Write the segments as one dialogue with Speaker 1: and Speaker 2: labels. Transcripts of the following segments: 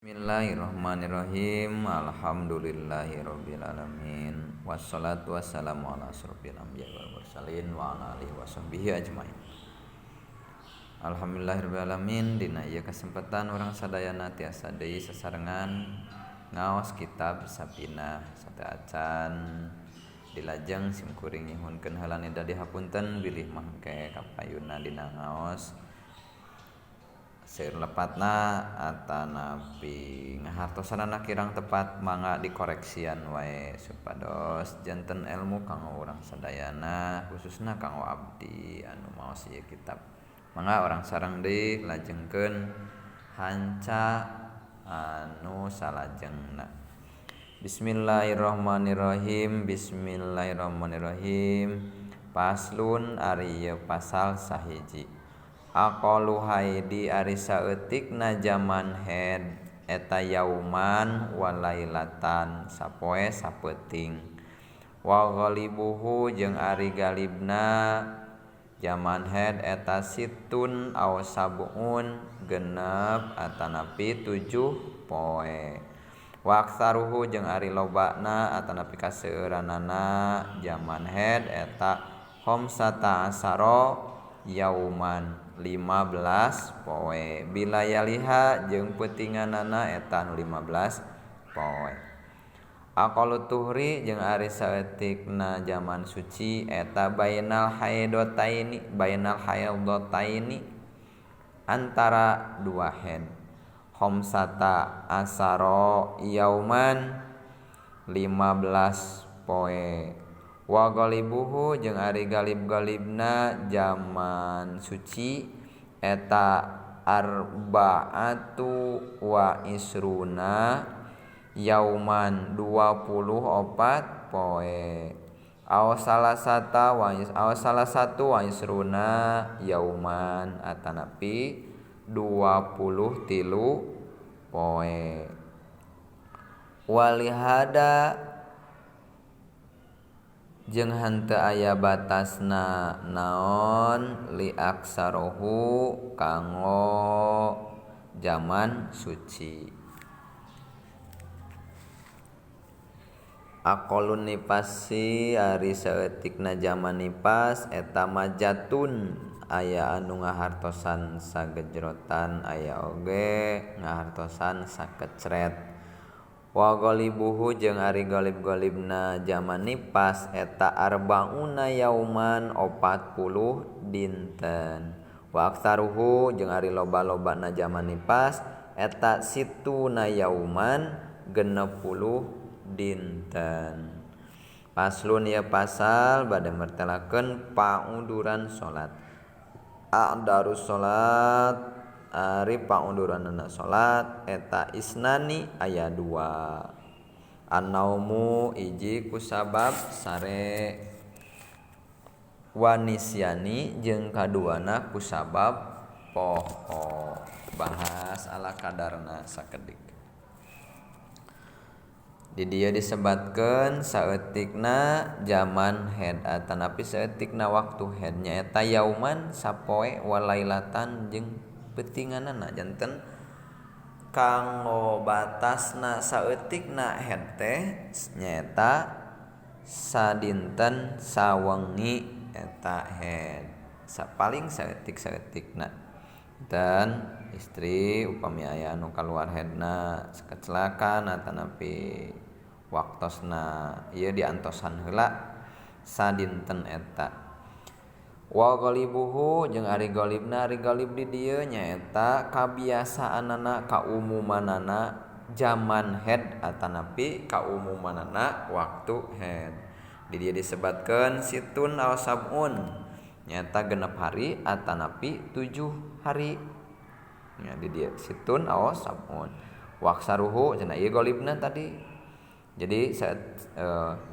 Speaker 1: Bismillahirrahmanirrahim. Alhamdulillahirabbil alamin. Wassalatu wassalamu ala asrofil anbiya wal mursalin wa ala alihi washabbihi ajmain. Alhamdulillahirabbil alamin. Dina ieu kesempatan urang sadayana tiasa deui sasarengan ngaos kitab Safinah sateuacan dilajeng simkuring nyuhunkeun heula nida dihapunten bilih mangke kapayuna dina ngaos seueur lepatna atanapi ngahartosanana kirang tepat, mangga dikoreksian wae supados janten ilmu kanggo urang sadayana, khususna kanggo abdi anu maos ieu kitab. Mangga urang sareng deui lajengkeun hanca anu salajengna. Bismillahirrahmanirrahim. Bismillahirrahmanirrahim. Paslun ari ieu pasal sahiji. Aqalu haidi ari saeutikna jaman haid eta yauman walailatan sapoe sapeuting. Wa ghalibuhu jeung ari galibna jaman haid eta situn aw sab'un genep atanapi 7 poe. Wa aktsaruhu jeung ari lobana atanapi kaseueuranana jaman haid eta khamsata asara yauman 15 poe. Bila yaliha jeung peutinganana eta nu 15 poe. Aqalu tuhri jeung ari saeutikna jaman suci eta bainal haidataini, bainal haidataini antara dua haid. Khamsata asara yauman 15 poe. Wa ghalibuhu jeung ari galib-galibna jaman suci eta arba'atu wa isruna yauman 24 poe. Aw salasata wa aw salasatu wa isruna yauman atanapi 23 poe. Walihada jeung henteu aya batasna naon li aksarohu kanggo jaman suci. Aqalun nifasi ari saeutikna jaman nifas eta majatun aya anu ngahartosan sagejrotan aya oge ngahartosan sakecret. Wa ghalibuhu jeung ari galib-galibna jaman nifas eta arbauna yauman 40 dinten. Wa aktsaruhu jeung ari loba-lobana jaman nifas eta situna yauman 60 dinten. Paslon ieu pasal bade mertelakeun paunduran salat. A'darus salat ari paunduranana salat eta isnani aya 2. Annaumu hiji kusabab sare, wanisyani jeung kaduana kusabab poho. Bahas ala kadarna sakedik. Di dieu disebatkeun saeutikna jaman haid atanapi saeutikna waktu haid nyaeta yauman sapoe walailatan jeung peutinganana. Janten kanggo batasna saeutikna haid teh nyaeta sadinten sawengi eta haid sapaling saeutik-saeutikna. Dan istri upami aya anu kaluar haidna kecelakaan atanapi waktosna ieu diantosan heula sadinten eta. Wa ghalibuhu jeung ari ghalibna, ari ghalib di dieu nyaeta kabiasaanana kaumumanana jaman haid atanapi kaumumanana waktu haid. Di dieu disebatkeun situn aw sab'un nyaeta 6 hari atanapi 7 hari. Nya di dieu situn aw sab'un. Wa aksaruhu cenah ieu ghalibna tadi. Jadi saat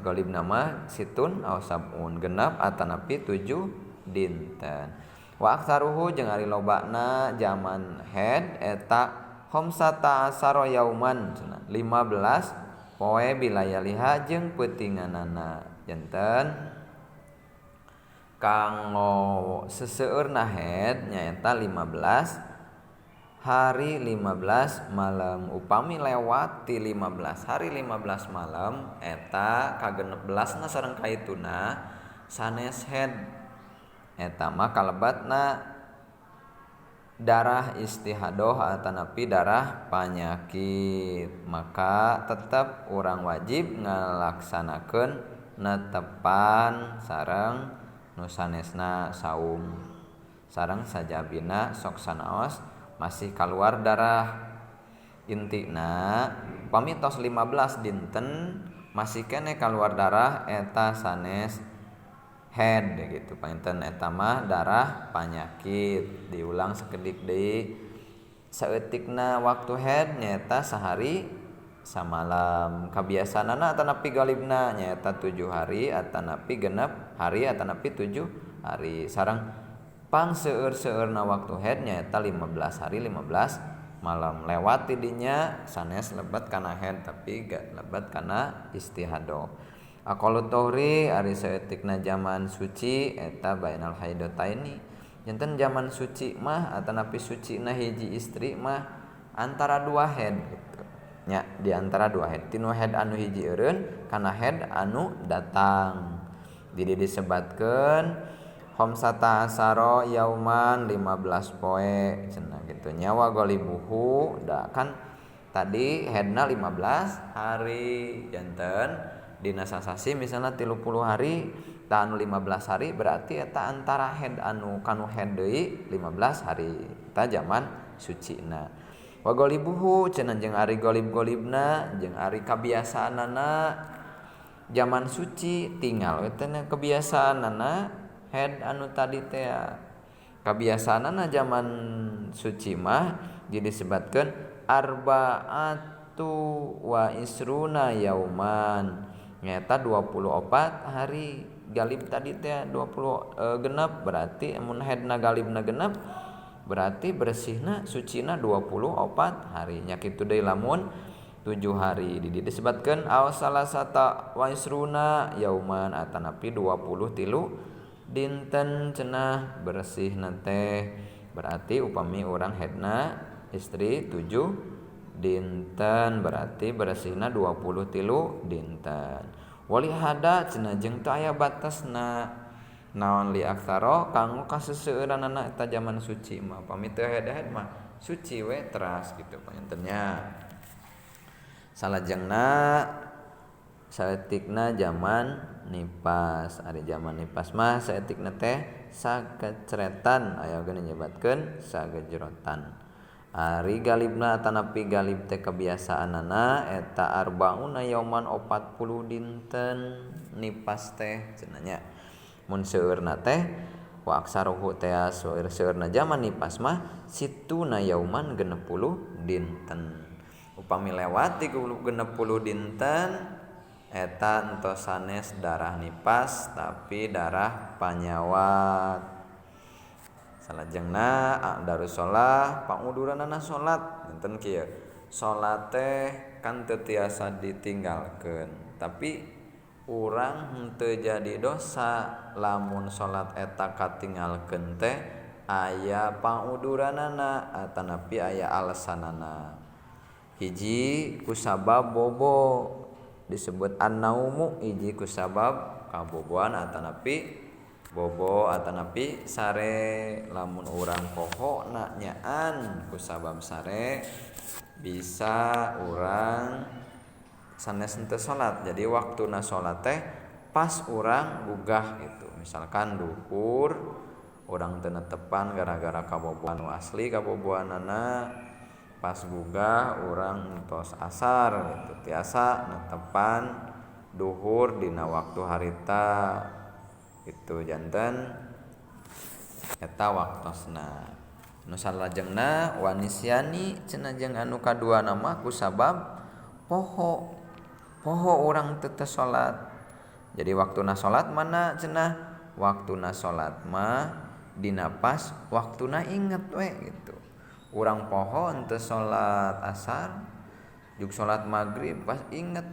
Speaker 1: ghalibna mah situn aw sab'un genap atanapi 7 dinten. Wa aktsaruhu jeung ari lobana jaman haid eta khamsata asara yauman cenah 15 poe bilayaliha jeung peutinganana. Janten kanggo seseueurna haid nyaeta 15 hari 15 malam. Upami lewat ti 15 hari 15 malam eta kagenep-belasna sareng kaituna sanes head eta mah kalebatna darah istihadoh atanapi darah panyakit, maka tetap urang wajib ngalaksanakeun netepan sareng nu sanesna saum sareng sajabina sok sanaos masih kaluar darah. Intina upami tos 15 dinten masih kene kaluar darah eta sanes head gitu panginten eta mah darah panyakit. Diulang sakedik deui saeutikna waktu head nyaeta sehari samalam, kabiasaanana atanapi galibna nyaeta 7 hari atanapi genep hari atanapi 7 hari. Sareng pang seueur-seueurna waktu head nyaeta 15 hari 15 malam. Lewat ti dinya sanes lebet kana head tapi gak lebet kana istihadoh. Aqallu tuhri ari saeutikna zaman suci eta bainal haidataini. Janten zaman suci mah atanapi sucina hiji istri mah antara dua head gitu. Nya di antara dua head, tinu head anu hiji eureun kana head anu datang. Jadi disebatkeun khamsata asara yauman 15 poe cenah gitu. Nyawa golibuhu da kan tadi headna 15 hari janten dina sasasi misalnya 30 hari ta anu 15 hari berarti eta antara head anu kanu head deui 15 hari eta zaman sucina. Wa golibuhu cenah jeung ari golib-golibna jeung ari kabiasaanana zaman suci tinggal we teh kebiasaanana head anu tadi teh kabiasaanana zaman suci mah jadi disebatkeun arba'atu wa isruna yauman nyaeta 24 hari. Galib tadi teh 20 genep berarti mun headna galibna genep berarti bersihna sucina 24 hari. Nya kitu deui lamun 7 hari di disebatkeun aw salasata wa isruna yauman atanapi 23 dinten cenah bersihna teh. Berarti upami urang headna istri 7 dinten berarti bersihna 23 dinten. Wali hada cenah jeung teu aya batasna naon li aksara kanggo kaseseueuranana eta zaman suci mah. Pami teu head-head mah suci we teras gitu pangintennya. Salajengna saeutikna zaman nipas. Ari zaman nipas mah saeutikna teh sakeceretan aya oge nyebatkeun sagejrotan. Ari galibna atanapi galib teh kebiasaanana eta arbauna yauman 40 dinten nipas teh cenah nya. Mun seueurna teh wa aksaruhu teh seueur-seueurna zaman nipas mah situna yauman 60 dinten. Upami lewat 60 dinten eta entos sanes darah nipas tapi darah panyawat. Salajengna darussalah panguduranana salat dinten kieu. Salat teh kan teu tiasa ditinggalkeun tapi urang henteu jadi dosa lamun salat eta katinggalkeun teh aya panguduranana atanapi aya alasanana. Hiji kusabab bobo disebut an-naumu, hiji kusabab kaboboan atanapi bobo atanapi sare. Lamun urang poho na nyaan kusabab sare bisa urang sanes henteu salat. Jadi waktuna salat teh pas urang gugah gitu. Misalkan duhur urang teu netepan gara-gara kaboboan asli kaboboanana, pas gugah urang entos asar gitu. Tiasa netepan duhur dina waktu harita itu janten eta waktosna. Nu salajengna wanisyani cenah jeung anu kadua nama kusabab poho. Poho urang teu salat. Jadi waktuna salat mana cenah? Waktuna salat mah dina pas waktuna inget we gitu. Urang poho henteu salat asar, juk salat maghrib pas inget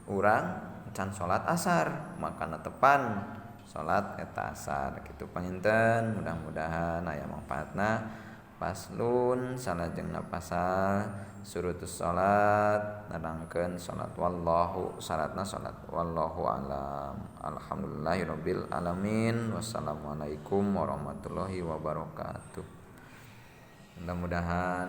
Speaker 1: urang can salat asar, maka netepan salat eta asar gitu panginten. Mudah-mudahan aya manfaatna. Faslun salajengna pasal surutus salat nerangkeun salat wallahu syaratna salat wallahu alam. Alhamdulillahirabbil alamin. Wassalamualaikum warahmatullahi wabarakatuh. Mudah-mudahan